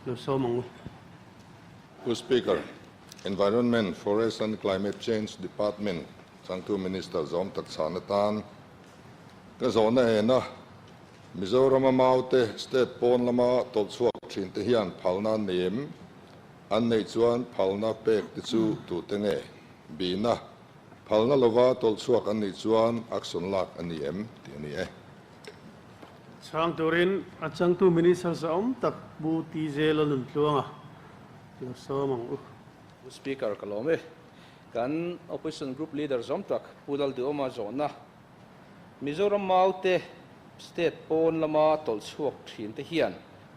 Lo sawm ang u. Pu Speaker, Environment, Forest and Climate Change Department changtu Minister zawm tak chhan atan ka zawhna ena Mizorama maute state pawn lama tawlh chhuak thin te hian phalna an nei em? An neih chuan phalna pek te chu tute nge? Bihna, Phalna lova tawlh chhuak an nih chuan action lak a ni em? tih a ni e. Chhang turin a changtu Minister zahawm tak Pu TJ Lalnuntluanga lo sawm ang u. Pu Speaker ka lawm e. Kan Opposition Group Leader zawm tak Pu Lalduhawma zawhna Mizoram maute state pawn lama tawlh chhuak thin te hian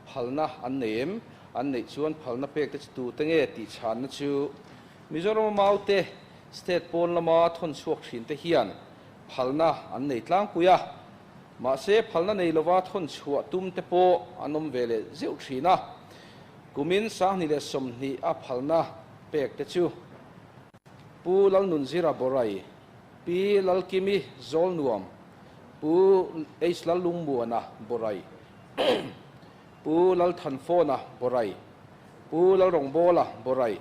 phalna an nei em? An neih chuan phalna pek te chu tute nge tih chhanna chu Mizoram maute state pawn lama thawn chhuak thin te hian phalna an nei tlangpui a, mahse phalna nei lova thawn chhuah tum te pawh an awm ve leh zeuh thin a. Kumin 2020 a phalna pek te chu Pu Lalnunzira Borai, Pi Lalkimi Zawlnuam, Pu H Lallungmuana Borai, Pu Lalthanfawna Borai, Pu Lalrawngbawla Borai,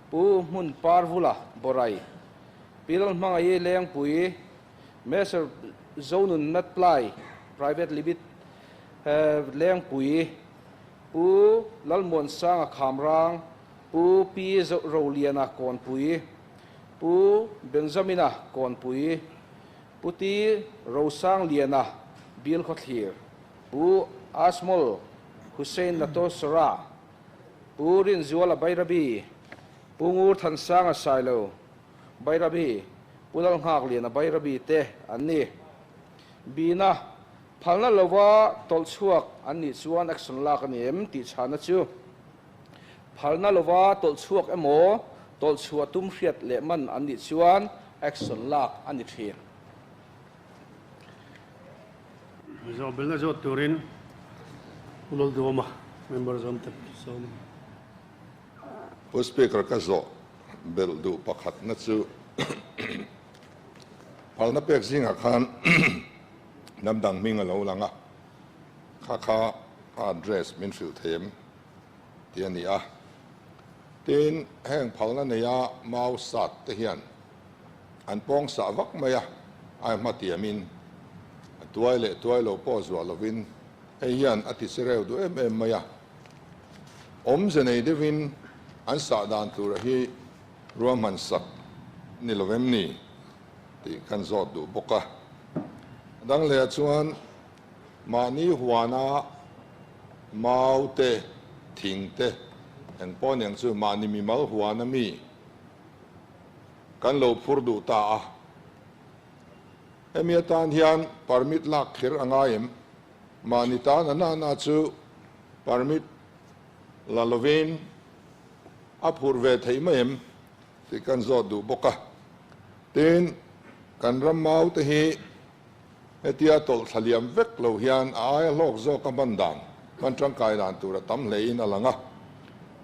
Pu Hmun Parvula Borai, Pi Lalhmangaih Lengpui, Messer Zonun Matplai Private Limited Lengpui, Pu Lalmuansanga Khamrang, Pu Pi Roliana Kawnpui, Pu Benjamina Kawnpui, Pu Ti Rosangliana Bilkhawthlir, Pu Asmol Hussain Natosara, Pu Rinzuala Bairabi, Pu Ngur Thansanga Sailo Bairabi, Pu Lalnghakliana Bairabi te an ni. Bina, phalna lova tawlh chhuak an nih chuan action lak a ni em tih chhana chu Phalna lova tawlh chhuak emaw, tawlh chhuah tum hriat leh man an nih chuan action lak a ni thin. Zawhbelna zawt turin Pu Lalduhawma, member zawm tak sawm. Pu Speaker, ka zawh belh duh pakhatna chu phalna pek zingah khan hnam dang hming a lo lang a, kha kha a address min hrilh thei em? Tih a ni a. Tin, heng phalna neia mau sat te hian an pawng sah vak mai a, ai hma tiamin a tuai leh tuai lo pawh zuah lovin hei hian a ti chereu duh em em mai a. Awmze nei deuhin an sah dan tura hi ruahman sak ni lo em ni tih kan zawt duh bawk a. A dang lehah chuan Mahni huana mau te, thing te, eng pawh niang chu mahni mimal huana mi kan lo phur duh ta a. Hemi atan hian permit lak kher a ngai em? Mahni tan a nana chu permit la lovin a phur ve theih mai em tih kan zawt duh bawk a. Tin, kan ram mau te hi Hetia tawlh thla liam vek lo hian a aia hlawk zawk a hman dan, hman tangkai dan tur a tam hlein a lang a.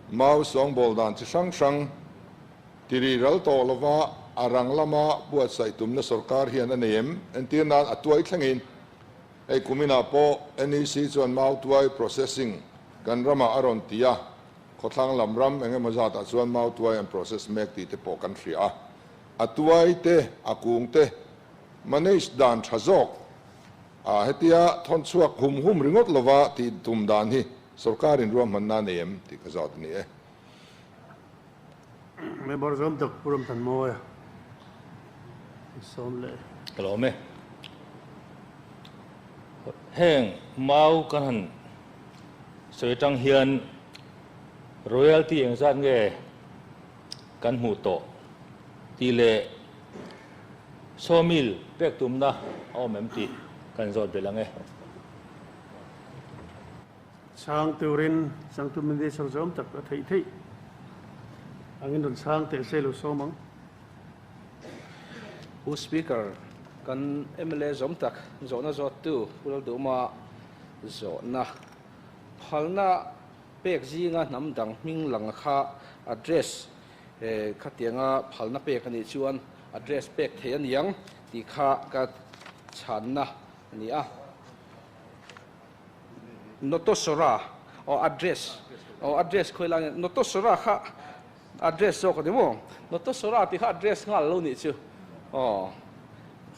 Mau sawngbawl dan chi hrang hrang tiri ral tawh lova a rang lama buatsaih tumna sorkar hian a nei em? Entir nan a tuai thlengin hei kuminah pawh NEC chuan mau tuai processing kan ramah a rawn ti a, khawthlang lam ram eng emaw zatah chuan mau tuai an process mek tih te pawh kan hria a. A tuai te, a kung te Manage dan tha zawk a hetia thawn chhuak hum hum ringawt lova tih tum dan hi sorkarin ruahmanna a nei em tih ka zawt a ni e. Member zawm tak Pu Ramthanmawia sawm leh. Ka lawm e. Heng mau kan han sawi atang hian royalty engzat nge kan hmuh tawh tih leh Sawmil pek tumna a awm em tih kan zawt belh ang e. Chhang turin changtu Minister zawm tak a theih theih angin rawn chhang teh se lo sawm ang. Pu Speaker, kan mla zawm tak zawhna zawttu Pu Lalduhma zawhna phalna pek zinga hnam dang hming lang kha address Khatianga phalna pek a nih chuan address pek thei a niang tih kha ka chhanna a ni a. Notosora Aw address aw address khawi lai nge Notosora kha address zawk a ni maw? Notosora tih kha address nghal lo nih chu aw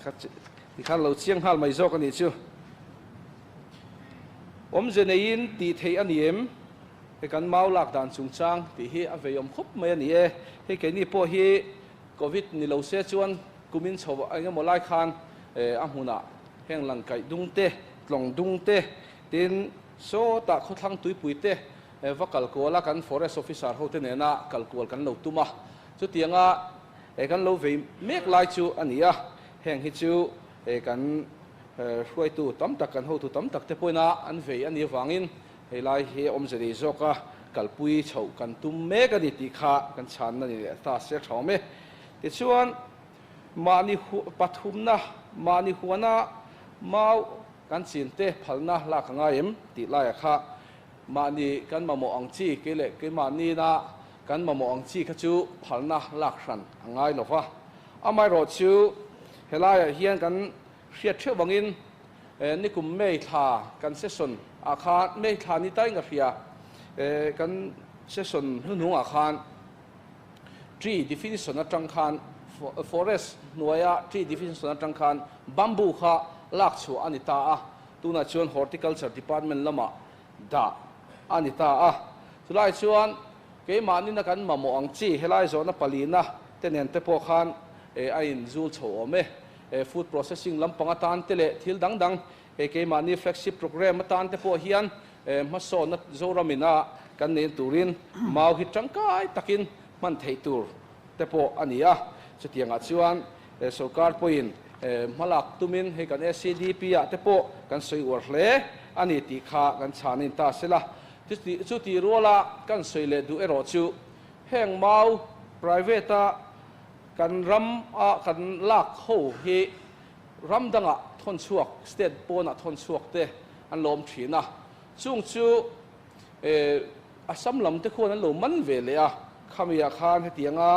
kha ti khan lo chiang nghal mai zawk a nih chu. Awmze neiin tih theih a ni em? Hei kan mau lak dan chungchang tih hi a veiawm khawp mai a ni e. Hei keini pawh hi Covid ni lo se chuan kumin chho eng emaw lai khan a hmunah heng langkaih dung te, tlawng dung te, tin sawtah khawthlang tuipui te va kal kual a kan forest officer ho te nena kal kual kan lo tum a. Chutianga kan lo vei mek lai chu a ni a, heng hi chu kan hruaitu tam tak, kan hotu tam tak te pawhin an vei a nih avangin Hei lai hi awmze nei zawka kalpui chhoh kan tum mek a ni tih kha kan chhanna ni leh ta se tha awm e. Tichuan, mahni pathumna, mahni huana mau kan chinte phalna lak a ngai em tih laia kha mahni kan mamawh ang chi kei leh keimahniina kan mamawh ang chi kha chu phalna lak hran a ngai lo va. Amaherawhchu, helaiah hian kan hriat theuh vangin Nikum May thla kan session ah khan, May thla ni tai nga hria, kan session hnuhnung ah khan tree definition atang khan forest hnuaia tree definition atang khan bamboo kha lak chhuah a ni ta a, tunah chuan horticulture department lamah dah a ni ta a. Chulai chuan keimahni na kan mamawh ang chi helai zawhna palina te nen te pawh khan a inzul chho awm e. Food processing lampang atan te leh thil dang dang hei keimahni flagship programme atan te pawh hian hmasawnna Zoram ina kan neih turin mau hi tangkai takin hman theih tur te pawh a ni a. Chutiangah chuan sorkar pawhin hmalak tumin hei kan SCDP ah te pawh kan sawi uar hle a ni tih kha kan chhan in ta sela. Chuti ruala kan sawi leh duh erawh chu heng mau private a Kan ram a kan lak ho hi ram dangah thawn chhuak, state pawnah thawn chhuak te an lo awm thin a. Chung chu Assam lam te khuan an lo man ve leh a, khamiah khan hetianga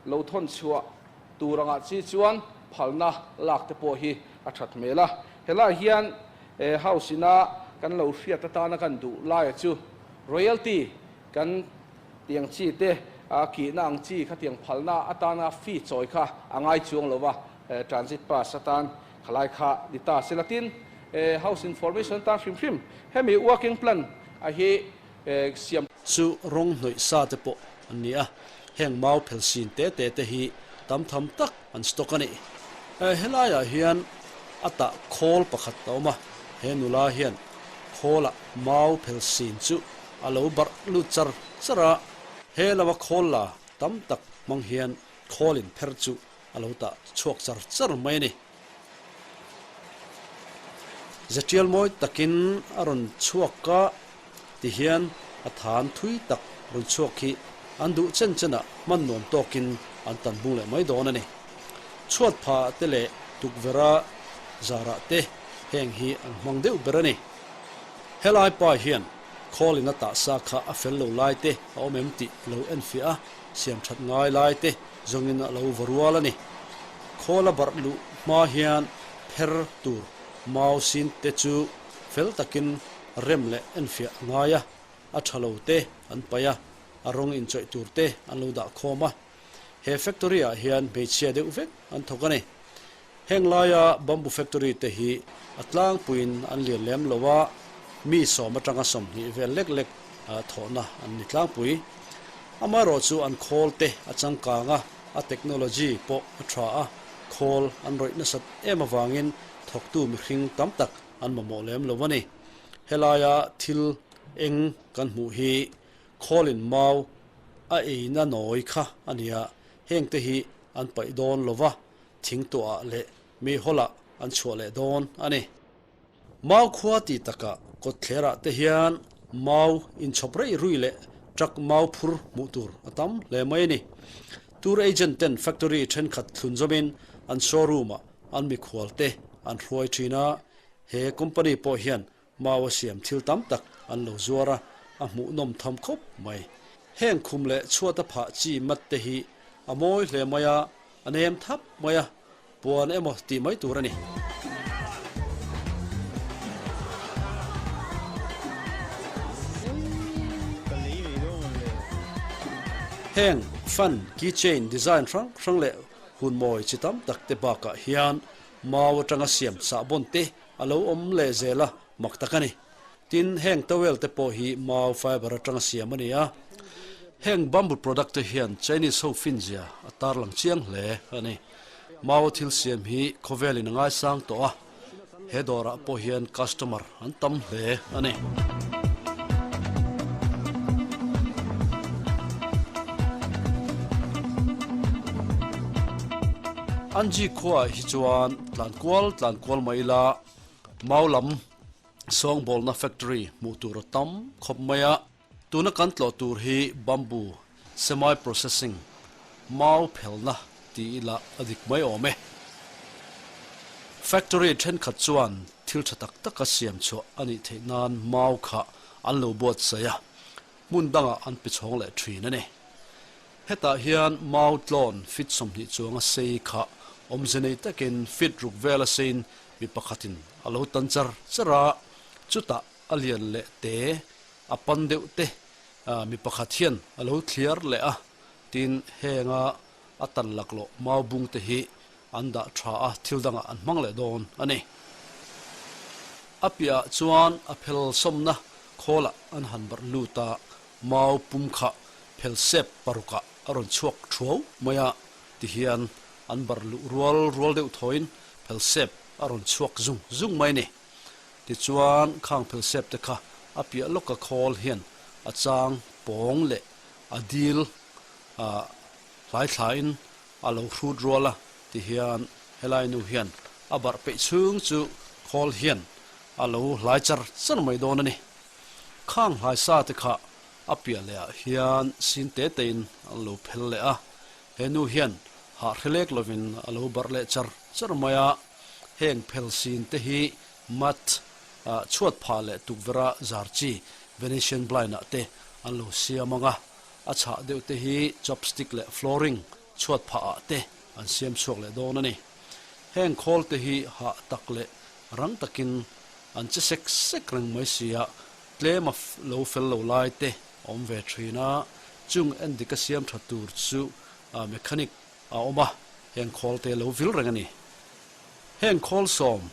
lo thawn chhuah tur angah chi chuan phalna lak te pawh hi a that hmel a. Helaiah hian House ina kan lo hriat atana kan duh laia chu royalty kan Tiang chi te, a kihna ang chi kha tiang phalna atana fee chawi kha a ngai chuang lo va, transit pass atan khalai kha ni ta se la. Tin, house information atan hrim hrim hemi working plan a hi siam. Chu rawng hnawih sa te pawh an ni a, heng mau phel sin te te te hi tam tham tak an stock a ni. Helaiah hian a tah khawl pakhat a awm a, he nula hian khawlah mau phel sin chu A lo barh lut char char a, he lama khawl la tam tak hmang hian khawl in pher chu a lo tah chhuak char char mai a ni. Zetial mawi takin a rawn chhuak a, ti hian a than thui tak rawn chhuak hi an duh chen chenah hman nuam tawkin an tan bung leh mai dawn a ni. Chhuat phah te leh tukverha zarah te heng hi an hmang deuh ber a ni. Helai pa hian Khawlin a tah sa kha a fel lo lai te a awm em tih a lo enfiah a, siam that ngai lai te zawngin a lo va rual a ni. Khawl a barh luh hma hian pher tur mau sin te chu fel takin rem leh enfiah a ngai a, a tha lo te an paih a, a rawng inchawih tur te an lo dah khawm a. He factory ah hian hmeichhia deuh vek an thawk a ni. Heng laia bamboo factory te hi a tlangpuiin an lian lem lo a, mi sawm atanga 20 vel lek lek thawhna an ni tlangpui. Amaherawh chu an khawl te a changkang a, a technology pawh a tha a, khawl an rawih nasat em avangin thawktu mihring tam tak an mamawh lem lo a ni. Helaia thil eng kan hmuh hi khawlin mau a eina nawi kha a ni a, hengte hi an paih dawn lo va, thing tuahah leh mi hawlah an chhuah leh dawn a ni. Mau khua ti takah kawtthlerah te hian mau inchhawp reih rui leh truck mau phur hmuh tur a tam hle mai a ni. Tour agent ten factory thenkhat thlun zawmin an showroom ah an mikhual te an hruai thin a, he company pawh hian Mau a siam thil tam tak an lo zuar a, a hmuhnawm tham khawp mai. Heng khum leh chhuata phah chi mat te hi a mawi hle mai a, a nem thap mai a, puan emaw tih mai tur a ni. Heng fan keychain design hrang hrang leh hun mawi chi tam tak te bakah hian mau atanga siam sahbawn te a lo awm leh zel a, mak tak a ni. Tin, heng towel te pawh hi mau fiber atanga siam a ni a. Heng bamboo product te hian Chinese ho finzia a tarlang chiang hle a ni. Mau thil siam hi khawvelin a ngaisang tawh a, he dawrah pawh hian customer an tam hle a ni. Anji khuaah hi chuan tlankual tlankual mai ila mau lam Sawngbawlna factory hmuh tur a tam khawp mai a, tuna kan tlawh tur hi bamboo semi processing mau phelna ti ila a dik mai awm e. Factory thenkhat chuan thil tha tak taka siam chhuah a nih theih nan mau kha an lo buatsaih a, hmun dangah an pe chhawng leh thin a ni. Hetah hian mau tlawn fit 20 chuanga sei kha awmze nei takin fit ruk vela seiin Mi pakhatin a lo tan char char a, chutah a lian leh te, a pan deuh te mi pakhat hian a lo thliar leh a, tin henga a tan laklawh mau bung te hi an dah tha a, thil dangah an hmang leh dawn a ni. A piahah chuan a phel sawmna khawlah an han barh lut a, mau pum kha phel sep parukah a rawn chhuak thuau mai a, tihian an barh luh rual rual deuh thawiin phelsep a rawn chhuak zung zung mai a ni. Tichuan, khang phelsep te kha a piah lawka khawl hian a chang pawng leh a dil hlai thlain a lo hrut rual a, tihian helai nu hian a barh peih chhung chu khawl hian a lo hlai char char mai dawn a ni. Khang hlai sa te kha a piah leh ah hian sin te tein an lo phel leh a, He nu hian hah hre lek lovin a lo barh leh char char mai a, heng phel sin te hi mat ah chhuat phah leh tukverh a zar chi Venetian blind ah te an lo siam ang a, a chhah deuh te hi chopstick leh flooring chhuat phah ah te an siam chhuak leh dawn a ni. Heng khawl te hi hah tak leh rang takin an che sek sek reng mai si a, tlem a lo fel lo lai te a awm ve thin a, chung endik a siam tha tur chu mechanic a awm a, heng khawl te lo vil reng a ni. Heng khawl sawm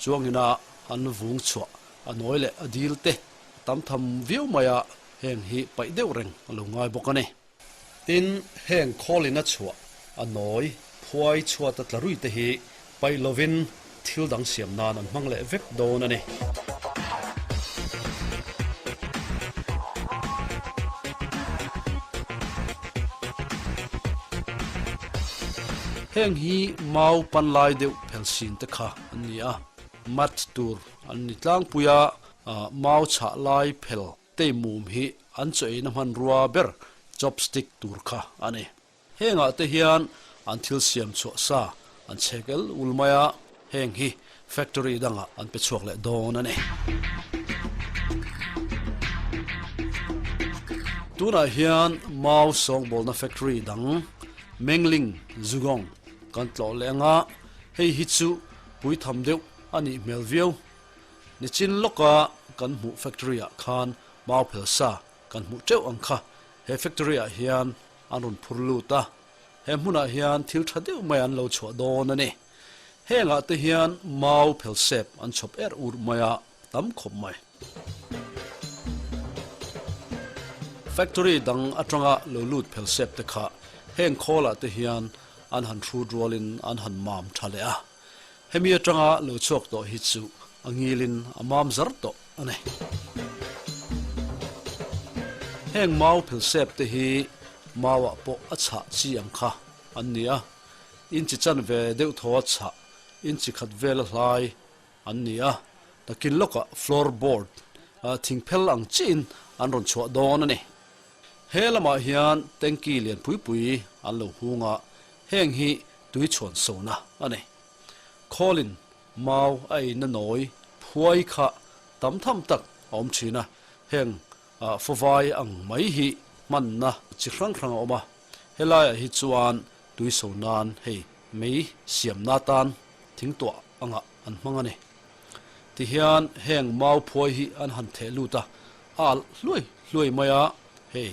chuangina an vung chhuah a nawi leh a dil te a tam tham viau mai a, heng hi paih deuh reng a lo ngai bawk a ni. Tin, heng khawlin a chhuah a nawi phuai chhuat a tla rui te hi paih lovin thil dang siam nan an hmang leh vek dawn a ni. Heng hi mau pan lai deuh phelsin te kha an ni a, mat tur an ni tlangpui a, mau chhah lai phel Tei mum hi an chaw eina hmanrua ber chopstick tur kha a ni. Hengah te hian an thil siam chhuah sa an chhek el ul mai a, heng hi factory dangah an pe chhuak leh dawn a ni. Tunah hian mau sawngbawlna factory dang Mengling Zugong kan tlawh leh anga hei hi chu puitham deuh a nih hmel viau. Nichin lawka kan hmuh factory ah khan mau phel sa kan hmuh teuh ang kha he factory ah hian an rawn phur lut a, he hmunah hian thil tha deuh mai an lo chhuah dawn a ni. Hengah te hian mau phel sep an chhawp er ur mai a, tam khawp mai. Factory dang atanga lo lut phel sep te kha heng khawlah te hian an han hrut rualin an han mam tha leh a. Hemi atanga lo chhuak tawh hi chu a ngilin a mam zar tawh a ni. Heng mau phelsep te hi mauah pawh a chhah chi ang kha an ni a, inchi chan ve deuh thaw a chhah inchi khat vel a hlai an ni a, nakin lawkah floor board thingphel ang chiin an rawn chhuah dawn a ni. He lamah hian tanky lian pui pui an lo hung a, heng hi tui chhuan sona a ni. Khawlin mau a eina nawi phuai kha tam tham tak a awm thin a, heng fawvai ang mai hi hmanna chi hrang hrang a awm a, helaiah hi chuan tui so nan hei mei siamna tan thingtuah angah an hmang a ni. Tihian heng mau phuai hi an han theh lut a, a alh hluai hluai mai a, hei.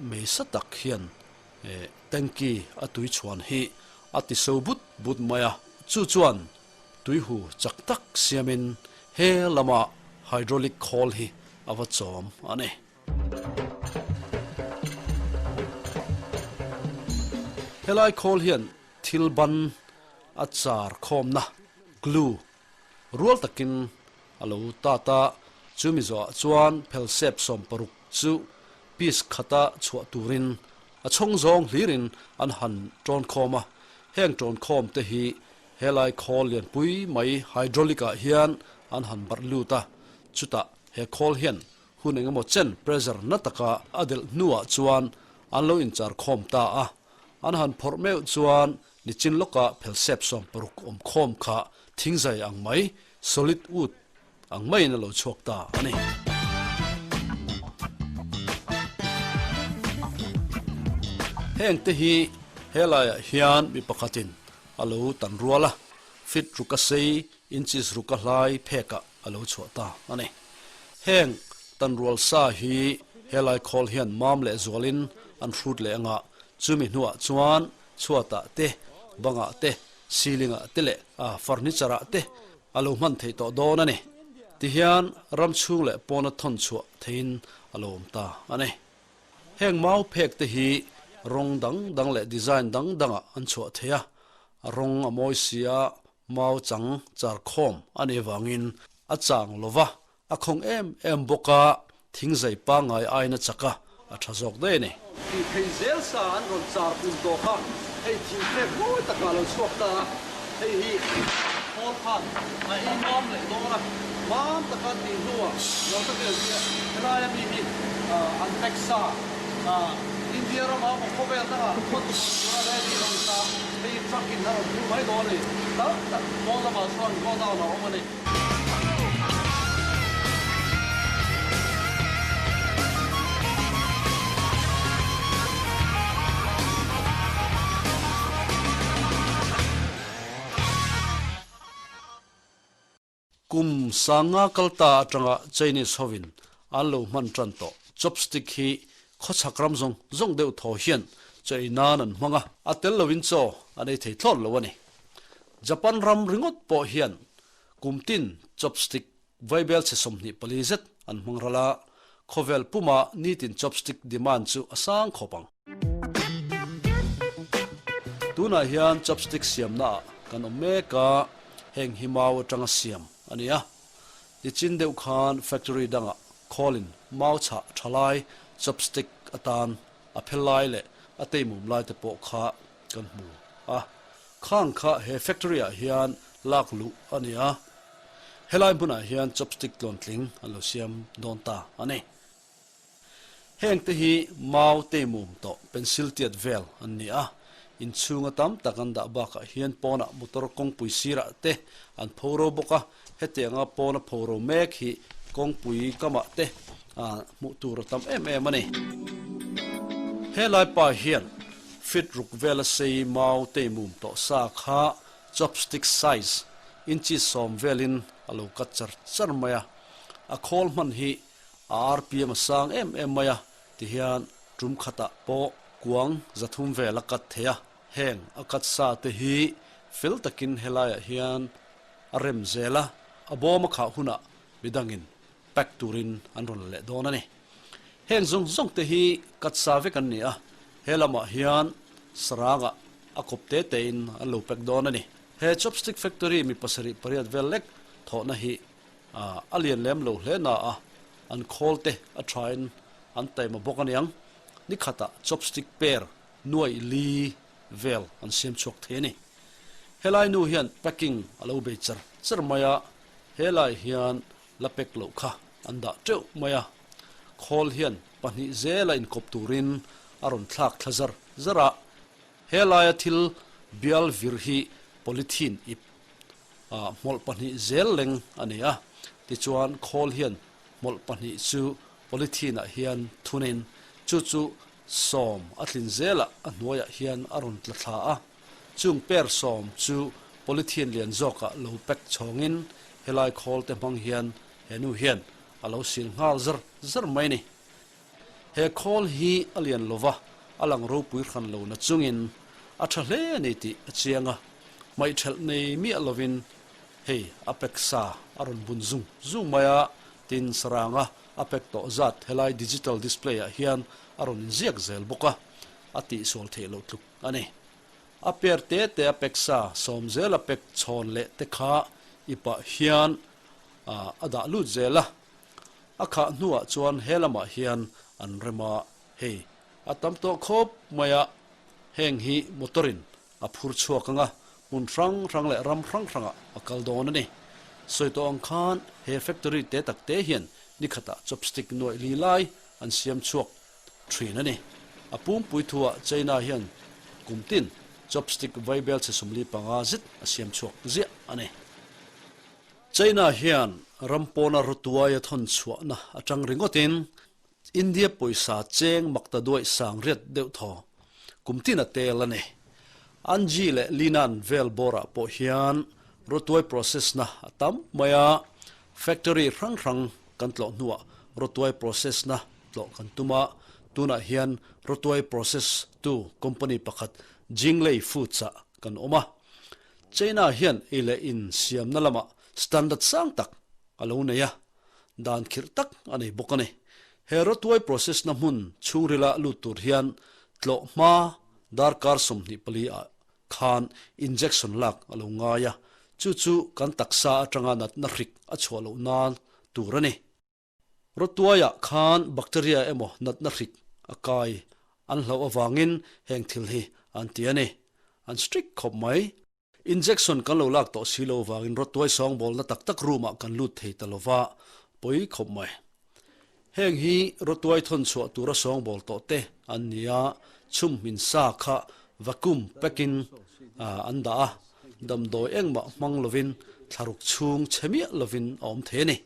Mei sa tak hian tanki a tui chhuan hi a ti so but but mai a, chu chuan tuihu chak tak siamin he lama hydraulic khawl hi a va chawm a ni. Helai khawl hian thil ban a char khawmna, glue, rual takin a lo tat a, chumi zawhah chuan phelsep 60 chu piece khata chhuah turin a chhawng zawng hlirin an han tawn khawm a, heng tawn khawm te hi helai khawl lianpui mai hydraulic ah hian an han barh lut a, chutah he khawl hian hun engemaw chen pressure na taka a delh hnuah chuan an lo inchar khawm ta a, an han phawrh meuh chuan nichin lawka phelsep 60 awm khawm kha thingzai ang mai, solid wood, ang maiin a lo chhuak ta a ni. Heng te hi helaiah hian mi pakhatin a lo tan rual a, feet ruka sei, inches ruka hlai phekah a lo chhuah ta a ni. Heng tanrual sa hi helai khawl hian mam leh zualin an hrut leh anga, chumi hnuah chuan chhuatah te, bangah te, ceiling ah te leh furniture ah te a lo hman theih tawh dawn a ni. Tihian ram chhung leh pawna thawn chhuah theihin a lo awm ta a ni. Heng mau phek te hi rawng dang dang leh design dang dangah an chhuah thei a, a rawng a mawi si a, mau chang char khawm a nih avangin a chang lo va, a khawng em em bawk a, thingzai pangngai aiin a chak a, a tha zawk daih a ni. Tih thei zel sa an rawn char pun tawh kha hei thing phek mawi takah a lo chhuak ta a, hei hi khawl khan a ei mam leh dawn a, mam taka tih hnuah lo ta vel hi helaia mi hi an pack sa India rama maw khawvel dangah khaw tur tura ready lo ni ta, hei truck in a rawn phur mai dawn a ni, tam tak pawn lamah chuan go down a awm a ni. Kum sanga kalta atanga Chinese hovin an lo hman tan tawh chopstick hi khawchhak ram zawng zawng deuh thaw hian chaw ei nan an hmang a, a tel lovin chaw an ei thei thlawt lo a ni. Japan ram ringawt pawh hian Kum tin chopstick vaibel chhe 24 zet an hmang ral a, khawvel puma nitin chopstick demand chu a sang khawp ang. Tunah hian chopstick siamnaah kan awm mek a, heng hi mau atanga siam a ni a. Nichin deuh khan factory dangah khawlin mau chhah tha lai chopstick atan a phel lai leh a teimum lai te pawh kha kan hmu a, khang kha he factory ah hian lak luh a ni a, helai hmunah hian chopstick tlawntling an lo siam dawn ta a ni. Heng te hi mau teimum tawh pencil tiat vel an ni a, inchhunga tam tak an dah bakah hian pawnah motor kawngpui sirah te an pho ro bawk a, hetianga pawna pho ro mek hi kawngpui kamah te hmuh tur a tam em em a ni. Helai pa hian feet ruk vela sei mau teimum tawh sa kha chopstick size inches 10 velin a lo cut char char mai a, a khawl hman hi a RPM a sang em em mai a tihian tum khatah pawh kuang 300 vel a cut thei a, heng a cut sa te hi fel takin helaiah hian a rem zel a, a bawm a khah hunah midangin pack turin an rawn la leh dawn a ni. Heng zawng zawng te hi cut sa vek an ni a, he lamah hian sarangah a kawp te tein an lo pack dawn a ni. He chopstick factory mi pasarih pariat vel lek thawhna hi a lian lem lo hle na a, an khawl te a thain an taima bawk a niang. Ni khatah chopstick per nuaih li vel an siam chhuak thei a ni. Helai nu hian packing a lo bei char char mai a, helai hian la pack loh kha an dah teuh mai a, khawl hian pahnih zela inkawp turin a rawn thlak thla zar zar a, helaia thil bial vir hi polythene ip hmawlh pahnih zel leng a ni a, tichuan khawl hian hmawlh pahnih chu polythene ah hian thunin chu chu 10 a tlin zelah a hnuaiah hian a rawn tla thla a, chung per 10 chu polythene lian zawkah lo pack chhawngin helai khawl te hmang hian he nu hian a lo sil nghal zar zar mai a ni. He khawl hi a lian lova, a lang ropui hran lo na chungin a tha hle a ni tih a chiang a, hmaihthelh nei miah lovin hei a pack sa a rawn bun zung zung mai a, tin saranga a pack tawh zat helai digital display ah hian a rawn inziak zel bawk a, a tihsual theih loh tluk a ni. A per te te a pack sa sawm zel a pack chhawn leh te kha i pah hian a dah lut zel a, a khah hnuah chuan he lamah hian an rem a, hei a tam tawh khawp mai a, heng hi motor in a phur chhuak ang a, hmun hrang hrang leh ram hrang hrangah a kal dawn a ni. Sawi tawh ang khan he factory te tak te hian nikhatah chopstick nuaih li lai an siam chhuak thin a ni. A pumpui thuah China hian kum tin chopstick vaibel chhe 45 zet a siam chhuak ziah a ni. China hian ram pawna rawtuai a thawn chhuahna atang ringawtin India pawisa cheng makta duaih sang riat deuh thaw kum tin a tel a ni. Anji leh Linan vel bawrah pawh hian rawtuai process na a tam mai a, factory hrang hrang kan tlawh hnuah rawtuai process na tlawh kan tum a, tunah hian rawtuai process tu company pakhat Jinglei Foods ah kan awm a. China hian ei leh in siamna lamah standard sang tak a lo nei a, dan khirh tak a nei bawk a ni. He rawtuai process na hmun chhungrila lut tur hian tlawh hma darkar 24 ah khan injection lak a lo ngai a, chu chu kan taksa atanga natna hrik a chhuah loh nan tur a ni. Rawtuaiah khan bacteria emaw natna hrik a kai an hlauh avangin heng thil hi an ti a ni. An strict khawp mai. Injection kan lo lak tawh si lo vangin rawtuai sawngbawlna tak tak room ah kan lut thei ta lova, pawi khawp mai. Heng hi rawtuai thawn chhuah tura sawngbawl tawh te an ni a, chhum hmin sa kha vacuum pack in an dah a, damdawi engmah hmang lovin thlaruk chhung chhe miah lovin a awm thei a ni.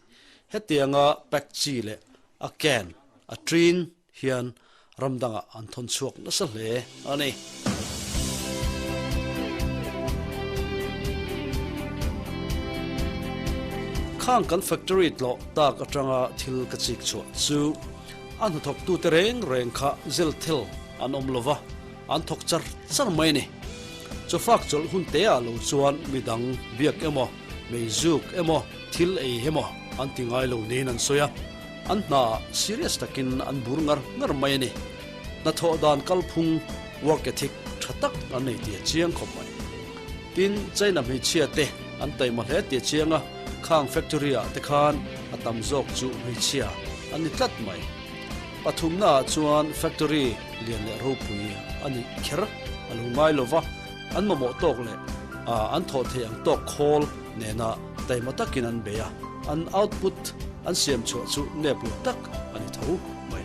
Hetianga pack chi leh a can, a tin hian ram dangah an thawn chhuak nasa hle a ni. Khang kan factory tlawh tak atanga thil ka chik chhuah chu a hnathawktute reng reng kha zel thil an awm lova, an thawk char char mai a ni. Chawfak chawlh hun te ah lo chuan midang biak emaw, meizuk emaw, thil ei emaw an ti ngai lo niin an sawi a. An hna serious takin an bur ngar ngar mai a ni. Hnathawh dan kalphung, work ethic, tha tak an nei tih a chiang khawp mai. Tin, China hmeichhia te an taima hle tih a chiang a, khang factory ah te khan a tam zawk chu hmeichhia an ni tlat mai. Pathumna ah chuan factory lian leh ropui a nih kher a lo ngai lo va, an mamawh tawk leh an thawh theih ang tawk khawl nena taima takin an bei a, an output an siam chhuah chu nep lo tak a ni tho mai.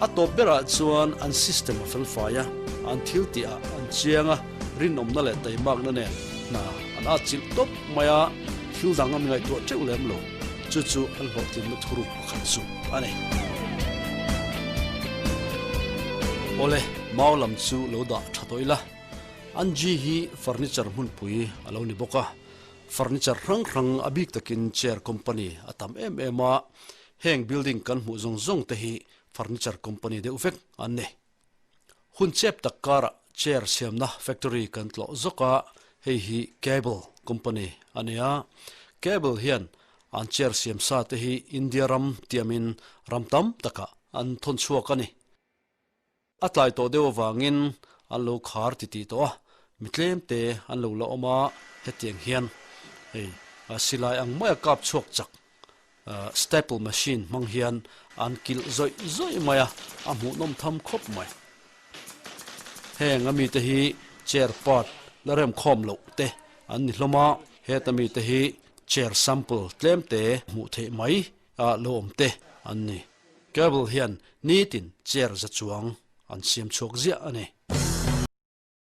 A tawp berah chuan an system a felfai a, an thil tihah an chiang a, rinawmna leh taimakna nen hna an atchilh tawp mai a, thil dang an ngaihtuah teuh lem lo, chu chu an hlawhtlinna thuruk pakhat chu a ni. Awle, mau lam chu lo dah tha tawh ila, Angie hi furniture hmunpui a lo ni bawk a, Furniture hrang hrang a bik takin chair company a tam em em a, heng building kan hmuh zawng zawng te hi furniture company deuh vek an ni. Hun chep tak karah chair siamna factory kan tlawh zawk a, hei hi Cable company a ni a, Cable hian an chair siam sa te hi India ram tiamin ram tam takah an thawn chhuak a ni. A tlai tawh deuh avangin an lo khar titih tawh a, mi tlem te an lo la awm a, hetiang hian hei silai ang maia kap chhuak chak staple machine hmang hian an kilh zawih zawih mai a, a hmuhnawm tham khawp mai. Heng a mite hi chair part la remkhawm loh te an ni hlawm a, heta mite hi chair sample tlem te hmuh theih mai a lo awm te an ni. Cable hian nitin chair za chuang an siam chhuak ziah a ni.